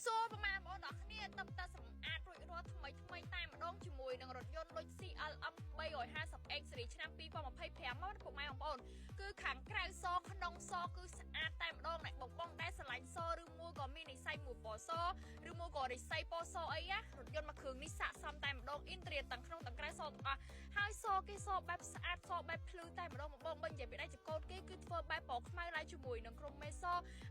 បសួរប្រមាណបងប្អូនដល់គ្នាទឹកតែសម្អាតរួចរាល់ថ្មីថ្មីតែម្ដងជាមួយនឹងរថយន្តដូច CLM 350X ស៊េរីឆ្នាំ2025មកពុកម៉ែបងប្អូនគឺខាងក្រៅសក្នុងសគឺស្អាតតែម្ដងអ្នកបងបងដែលស្រឡាញ់សឬមួយក៏មាននិស្ស័យមួយពណ៌សឬមួយក៏និស្ស័យពណ៌សអីណារថយន្តមួយគ្រឿងនេះស័ក្តិសមតែម្ដង interior ទាំងក្នុងទាំងក្រៅសទាំងអស់ហើយសគេសបែបស្អាតសបែបភ្លឺតែម្ដងបងបងបើនិយាយពីដៃចកូតគេគឺធ្វើបែបពណ៌ខ្មៅឡើងជាមួយនឹងក្រុមមេស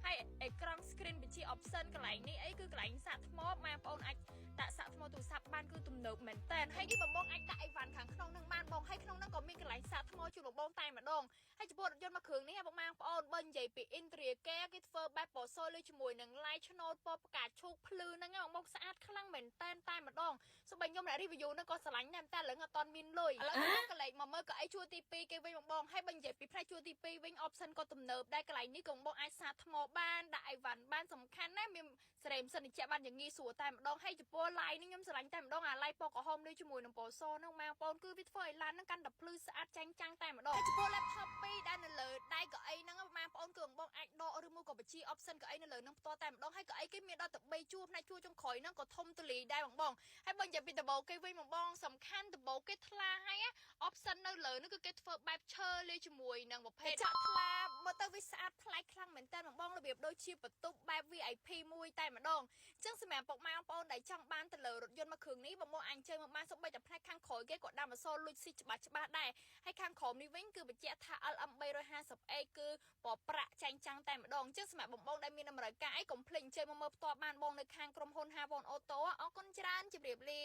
ហើយអេក្រង់ screen បញ្ជា option កន្លែងនេះអីគឺកន្លែងសាកថ្មម៉ែបងប្អូនអាចដាក់សាកថ្មទូរស័ព្ទបានគឺទំនើបមែនតើហើយនេះបងបងអាចដាក់អីវ៉ាន់ខាងក្នុងនឹងបានបងហើយក្នុងនឹងក៏មានកន្លែងសាកថ្មជូនបងបងតែម្ដងហើយចំពោះរថយន្តមួយគ្រឿងនេះបងប្អូនបើនិយាយពី interior គេគេធ្វើបែបពណ៌សលើជាមួយនឹង light ឆ្នូតពណ៌ផ្កាឈូកភ្លឺហ្នឹងបងបងស្អាតខ្លាំងមែនតើតែម្ដងសូម្បីខ្ញុំអ្នក review ហ្នឹងក៏ស្រឡាញ់ដែរតែឥឡូវអត់ទាន់មានលុយឥឡូវបងកន្លែងមកមើលកៅអីជួរទី2គេវិញបងបងហើយបើនិយាយពីផ្នែកជួរទី2វិញ option ក៏ទំនើបដែរកន្លែងនេះក៏បងអាចសាកថ្មបានដាក់អីវ៉ាន់បានសំខាន់ណាមានសេរីម៉ាស៊ីនត្រជាក់បានយ៉ាងងាយស្រួលតែម្ដងហើយចំពោះ light នេះខ្ញុំស្រឡាញ់តែម្ដងអា light ពណ៌ក្រហមនេះជាមួយនឹងពណ៌សហ្នឹងបងប្អូនគឺវាធ្វើឲ្យឡានហ្នឹងកាន់តែភ្លឺស្អាតចែងចាំងតែម្ដងហើយចំពោះ laptop 2ដែលនៅលើដៃកៅអីហ្នឹងបងប្អូនគឺបងអាចដកឬមួយក៏បញ្ជា option កៅអីនៅលើហ្នឹងផ្ទាល់តែម្ដងហើយកៅអីគេមានដល់ទៅ3ជួរផ្នែកជួរចុងក្រោយហ្នឹងក៏ធំទូលាយដែរបងបងហើយបើនិយាយពីដំបូលគេវិញបងបងសំខាន់ដំបូលគេថ្លាហើយ option នៅលើហ្នឹងគឺគេធ្វើបែបឈើលាយជាមួយនឹងប្រភេទចាក់ថ្លាមើលទៅវាស្អាតប្លែកខ្លាំងមែនតើបងបងរបៀបដូចជាបន្ទប់បែប VIP មួយតែម្ដងអញ្ចឹងសម្រាប់ពុកម៉ែបងប្អូនដែលចង់បានទៅលើរថយន្តមួយគ្រឿងនេះបងបងអាចអញ្ជើញមកបានសូម្បីតែផ្នែកខាងក្រោយគេក៏ដាំអក្សរលុចស៊ីច្បាស់ច្បាស់ដែរហើយខាងក្រោមនេះវិញគឺបញ្ជាក់ថា LM 350A គឺពណ៌ប្រាក់ចែងចាំងតែម្ដងអញ្ចឹងសម្រាប់បងបងដែលមានតម្រូវការអីកុំភ្លេចអញ្ជើញមកមើលផ្ទាល់បានបងនៅខាងក្រុមហ៊ុន Havon Auto អរគុណច្រើនជម្រាបលា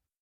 ។